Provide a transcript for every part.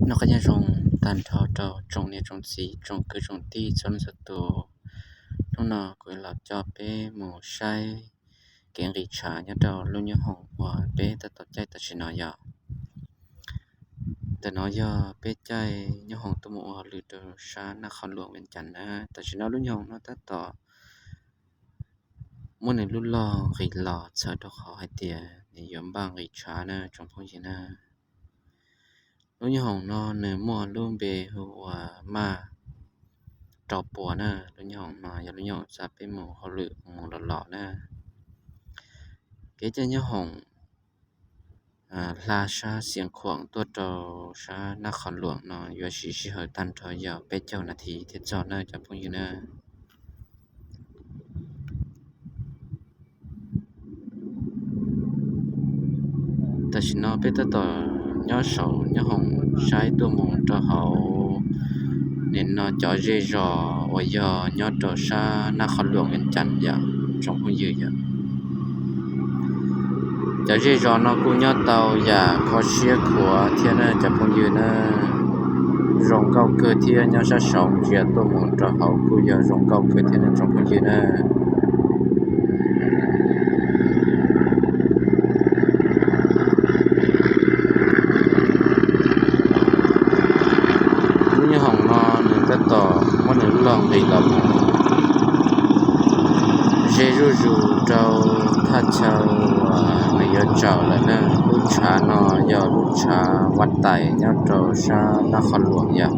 Noj qab nyob zoo tag nrho rau tsoom niam tsoom txiv tsoom kwv tsoom tij txhua leej txhua tus. Hnub no kuv los coj peb mus saib kev nqis tshav nyob rau lub nyoob hoom uas peb tab tom caij tam sim no yog. Ntawm no yog peb caij nyoob hoom tuaj mus ua hauj lwm rau sab Naj Qhov Luam Vias Cas na. Tam sim no lub nyoob hoom no tab tom muab nws lub log nqis los txhawm rau qhov hais tias nws yuav npaj nqis tshav na tsoom phooj ywg na. Lub nyoob hoom no nws muaj lub npe hu ua Maj Rau Puas na. Lub nyoob hoom no yog lub nyoob hoom xa peb mus hauj lwm mus los los na. Kev caij nyoob hoom hla sab Xiav Khuam tuaj rau sab Naj Qhov Luam no yuav siv sij hawm tag nrho yog peb caug nas this thiaj txog na cov phooj ywg na. Tam sim no peb tab tom nyob saum nyoob hoom saib tuaj mus rau hauv nim no cov zej zos uas yog nyob rau sab Naj Qhov Luam Vias Cas yom tsoom phooj ywg yom. Cov zej zos no kuj nyob tau yam kho siab khuav thiab na cov phooj ywg na. Zoo nkauj kawg thiab, nyob sab saud ntsia tuaj mus rau hauv kuj yog zoo nkauj kawg thiab na tsoom phooj ywg na. Lub nyoob hoom no nws tab tom muab nws lub log nqis los mus ze zuj zus rau thaj chaw uas nws yuav tsaws lawm na. Lub tshav no yog lub tshav Vaj Tais nyob rau sab Naj Qhov Luam yom.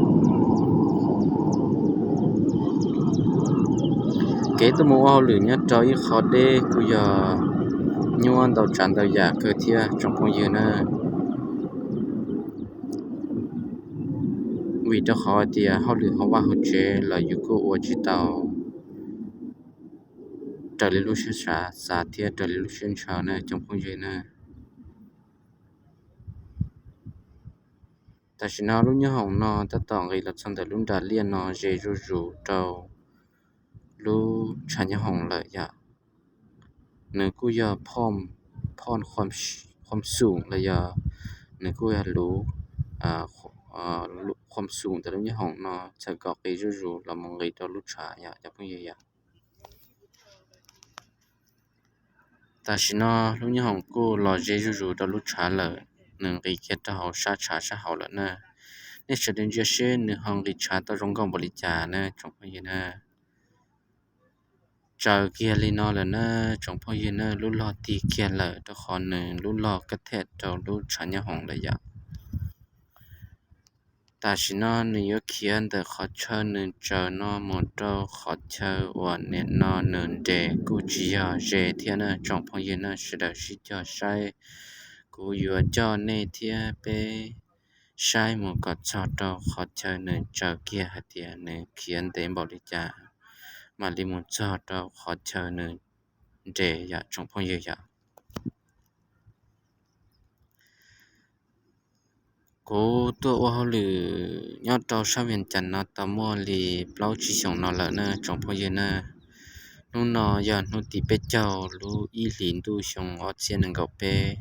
Kev tuaj mus ua hauj lwm nyob rau ib qho deb kuj yog nyuaj ntau tsav ntau yam kawg thiab tsoom phooj ywg na. Vim rau qhov tias hauj lwm hauv vaj hauv tsev los yus kuj ua tsis tau raws li lub siab xav thiab raws li lub siab ntshaw na cov phooj ywg na. Tam sim no lub nyoob hoom no tab tom nqis los txog ntawm lub nram liaj no ze zuj zus rau lub tshav nyoob hoom lawm yom. Nws kuj yog phom, phom khuam xoom los yog nws kuj yog luv khuam xoom ntawm lub nyoob hoom no txhawm kom qis zuj zus los mus nqis rau lub tshav yom cov phooj ywg yom. Tam sim no lub nyoob hoom kuj los ze zuj zus rau lub tshav lawm, nws nqis kiag rau hauv sab tshav sab hauv lawm na. Nej sawv daws ntsia seb nws ho nqis tshav tau zoo nkauj npaum li cas na tsoom phooj ywg na. Tsaws kiag li no lawm na tsoom phooj ywg na, lub log tig kiag lawm rau qhov nws lub log kab thej rau lub tshav nyoob hoom lawm yom. Tam sim no nws yuav khiav ntawm qhov chaw nws tsaws no mus rau qhov chaw uas nim no nws nres kuj tsis yog ze thiab na tsoom phooj ywg na, sawv daws sib cog saib. Kuv yuav coj nej thiab peb saib mus kom txog rau qhov chaw nws tsaws kiag hais tias nws khiav ntev npaum li cas mam li mus txog rau qhov chaw nws nres yom tsoom phooj ywg yom. Kuv tuaj ua hauj lwm nyob rau sab Vias Cas no tau muaj li plaub tsib xyoos no lawm na tsoom phooj ywg na. Hnub no yog hnub tim peb caug lub ib hlis ntuj xyoo ob txhiab nees nkaum peb.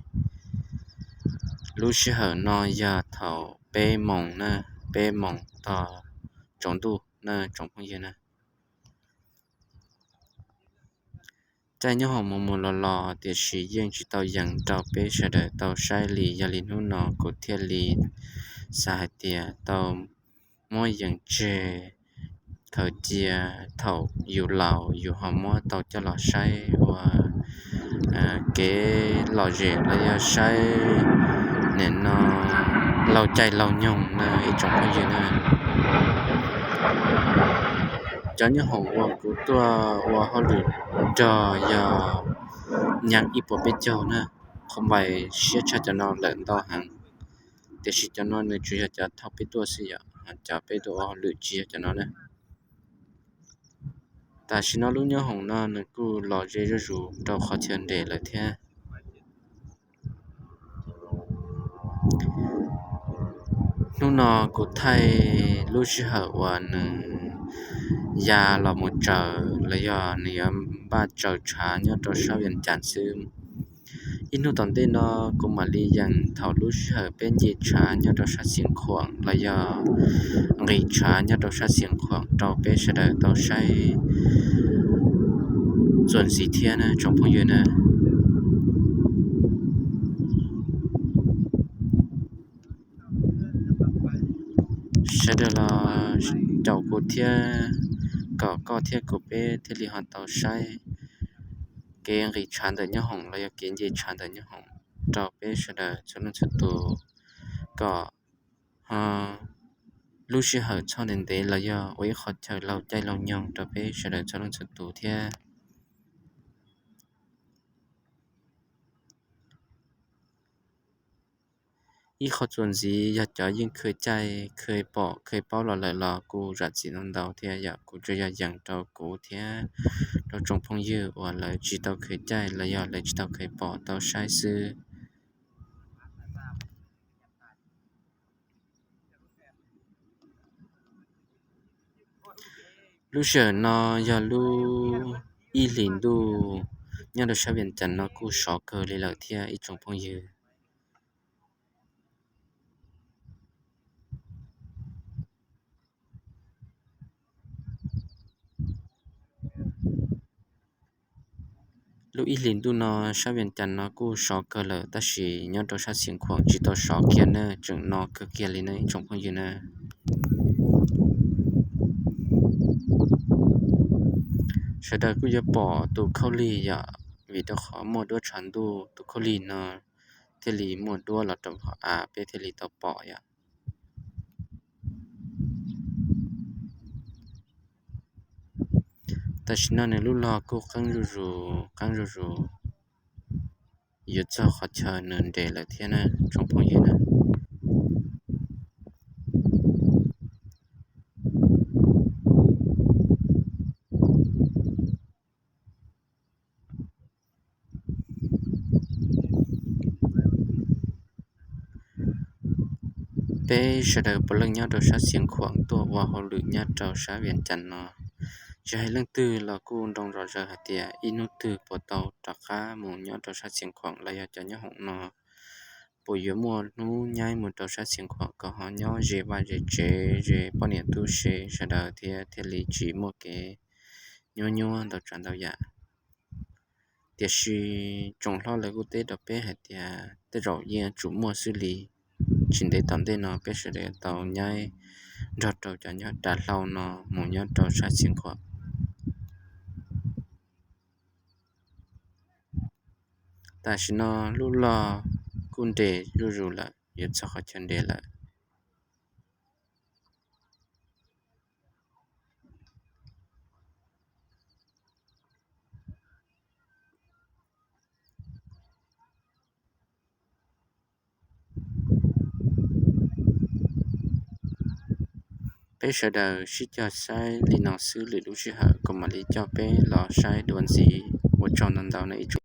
Lub sij hawm no yog thaum peb moos na, peb moos tog tsaus ntuj na tsoom phooj ywg na. Caij nyob hoom mus mus los los tiam sis yeej tsis tau yees rau peb sawv daws tau saib li, yog li hnub no kuv thiaj li xav hais tias tau muab yees tseg khaws cia, thaum yus laus yus ho muab tau coj los saib ua kev lom zem los yog saib nim no laug caij laug nyoog na ib tsoom phooj ywg na. Cov nyob hoom uas kuv tuaj ua hauj lwm nrog yog nyeem ib puas peb caug na, qhov npais siab tshaj cov no lawm ntau heev, tiam sis cov no nws tsuas yog cov thauj peb tuaj xwb yom, cov peb tuaj ua hauj lwm tsis yog cov no na. Tam sim no lub nyob hoom no nws kuj los ze zuj zus rau qhov chaw nres lawm thiab. Hnub no kuv thaij lub sij hawm uas nws ya los mus tsaws los yog nws yuav npaj tsaws tshav nyob rau sab Vias Cas xwb. Ib hnub tom ntej no kuv mam li yees thaum lub sij hawm peb nce tshav nyob rau sab Xiav Khuam los yog nqis tshav nyob rau sab Xiav Khuam rau peb sawv daws tau saib txuas ntxiv thiab na tsoom phooj ywg na. Sawv daws los caum kuv thiab, kom koj thiab kuv peb thiaj li ho tau saib kev nqis tshav ntawm nyob hoom los yog kev nce tshav ntawm nyob hoom rau peb sawv daws txhua leej txhua tus, kom ho lub sij hawm txhob ntev ntev los yog ua ib qho chaw laug caij laug nyoog rau peb sawv daws txhua leej txhua tus thiab. Ib qho txuas ntxiv yog cov yeej kheev caij kheev pom kheev paub los lawm los kuj zam txim ntau ntau thiab yom, kuv tsuas yog yees rau kuv thiab rau tsoom phooj ywg uas lawv tsis tau kheev caij los yog lawv tsis tau kheev pom tau saib xwb. Lub sij hawm no yog lub ib hlis ntuj nyob rau sab Vias Cas no kuj sov kawg li lawm thiab ib tsoom phooj ywg. Lub ib hlis ntuj no sab Vias Cas no kuj sov kawg lawm tab sis nyob rau sab Xiav Khuam tsis tau sov kiag na, tseem no kawg kiag li na ib tsoom phooj ywg na. Sawv daws kuj yuav pom tus khaub lig yom, vim rau qhov muaj duab tshav ntuj tus khaub lig no thiaj li muaj duab los rau hauv av peb thiaj li tau pom yom. Tam sim no nws lub log kuj qeeb zuj zus qeeb zuj zus, yuav txog qhov chaw nws nres lawm thiab na tsoom phooj ywg na. Peb sawv daws puav leej nyob rau sab Xiav Khuam tuaj ua hauj lwm nyob rau sab Vias Cas no, tsis hais leej twg los kuj nroo zom zaws hais tias ib hnub twg puas tau rov qab mus nyob rau sab Xiav Khuam los yog cov nyob hoom no puas yuav muaj hnub nyaib mus rau sab Xiav Khuam kom ho nyob ze vaj ze tsev ze poj niam tub se sawv daws thiab thiaj li tsis muaj kev nyuab nyuab ntau tsav ntau yam. Tiam sis tsoom hlob lawv kuj teb rau peb hais tias tej zaum yeej yuav tsum muaj xwb li. Tsis ntev tom ntej no peb sawv daws tau nyaib nrog rau cov nyob dav hlau no mus nyob rau sab Xiav Khuam. Tam sim no lub log kuj nres zuj zus lawm, yuav txog qhov chaw nres lawm. Peb sawv daws sib cog saib li no xwb, lwm lub sij hawm kuv mam li coj peb los saib dua ntxiv. Ua tsaug ntau ntau na ib tsoom